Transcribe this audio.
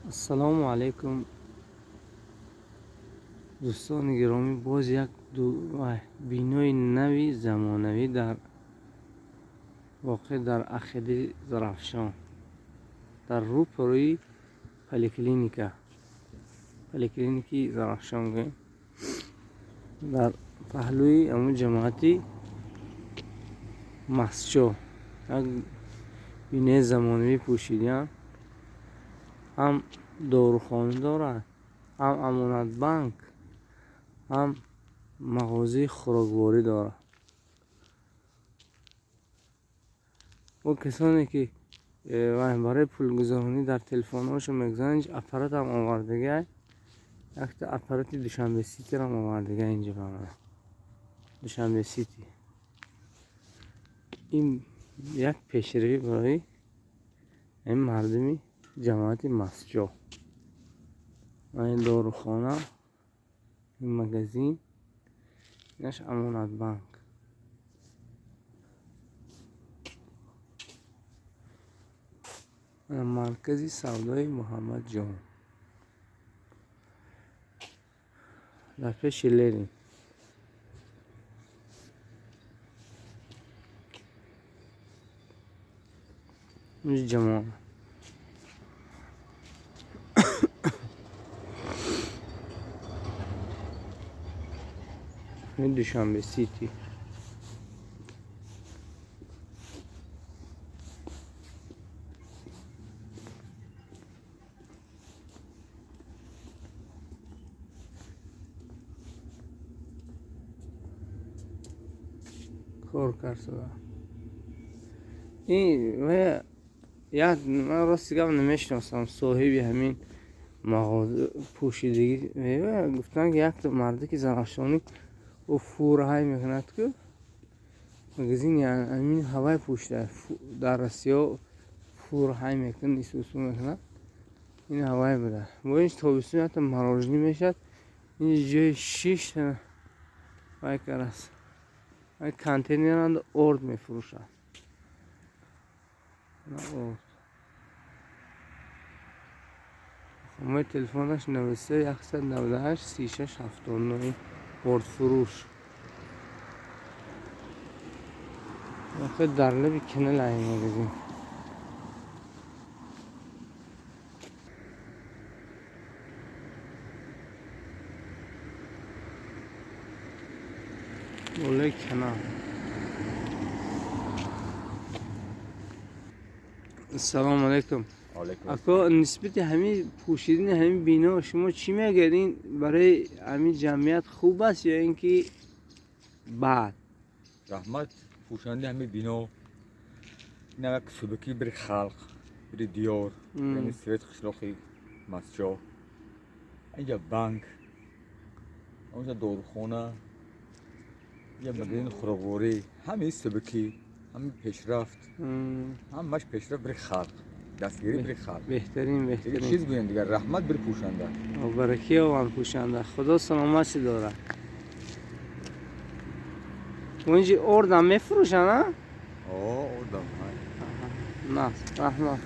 Ассалому алайкум, дӯстони гиромӣ. Боз як бинои нави замонавӣ дар воқеъ дар ақиди Зарафшон, дар рӯпарӯи поликлиника, поликлиники Зарафшон гӯем, дар паҳлӯи ҳамун ҷамоати Мастчоҳ як бинои замонавӣ пӯшидаанд. Ҳам дорухона дорад, ҳам Амонатбанк, ҳам мағозаи хӯрокворӣ дорад. Бо касоне ки барои пулгузаронӣ дар телефонҳошон мегузаранд, инҷа аппаратам овардагиай, якта аппарати Душанбе Ситирам овардагиай инҷа ба ман. Душанбе Сити. Ин як пешравӣ барои ин мардуми ҷамоати Мастчоҳ. Ин дорухона, ин магазин, инаш Амонатбанк. Маркази савдои Муҳаммадҷон. Дар пеши Ленин. Инҷа ҷамоа. Душанбе Сити. Кор кард. Ин як ман рости гап намешиносам соҳиби ҳамин мағоза пӯшидагӣ. Гуфтанд, ки якта мардаки зарафшонӣ ӯ фураҳай мекунад, ку магазини ҳамин ҳавай пӯшида, дар Россиё фурҳай мекунад, исусу мекунад. Ин ҳавай буда. Бо ин тобистон якта мороженое мешавад. Ин ҷои шиш вай карааст. Контейнеранда орд мефурӯшад. Орд. Рақамҳои телефонаш 93 198 36 79, ордфурӯш. Воқеъ дар лаби канал ай магазин. Болои канал. Ассалому алайкум. Ако, нисбати ҳамин пӯшидани ҳамин бино шумо чӣ мегӯед? Ин барои ҳамин ҷамъият хуб аст ё ин ки бад? Раҳмат, пӯшандаи ҳамин бино ин як субукӣ бири халқ, бири диёр, яъне совет қишлоқи Мастчоҳ. Инҷа банк, онҷа дорухона, инҷа магазини хӯрокворӣ, ҳамаи субукӣ, ҳамаи пешрафт, ҳамааш пешрафт бири халқ, дастгирӣ бири халқ. Беҳтарин, беҳтарин. Чиз гӯем дигар, раҳмат бири пӯшанда. Баракӣ ёбанд пӯшанда. Худо саломатӣ дорад. Инҷи ордам мефурӯшанд, а? Ордам. На, раҳмат.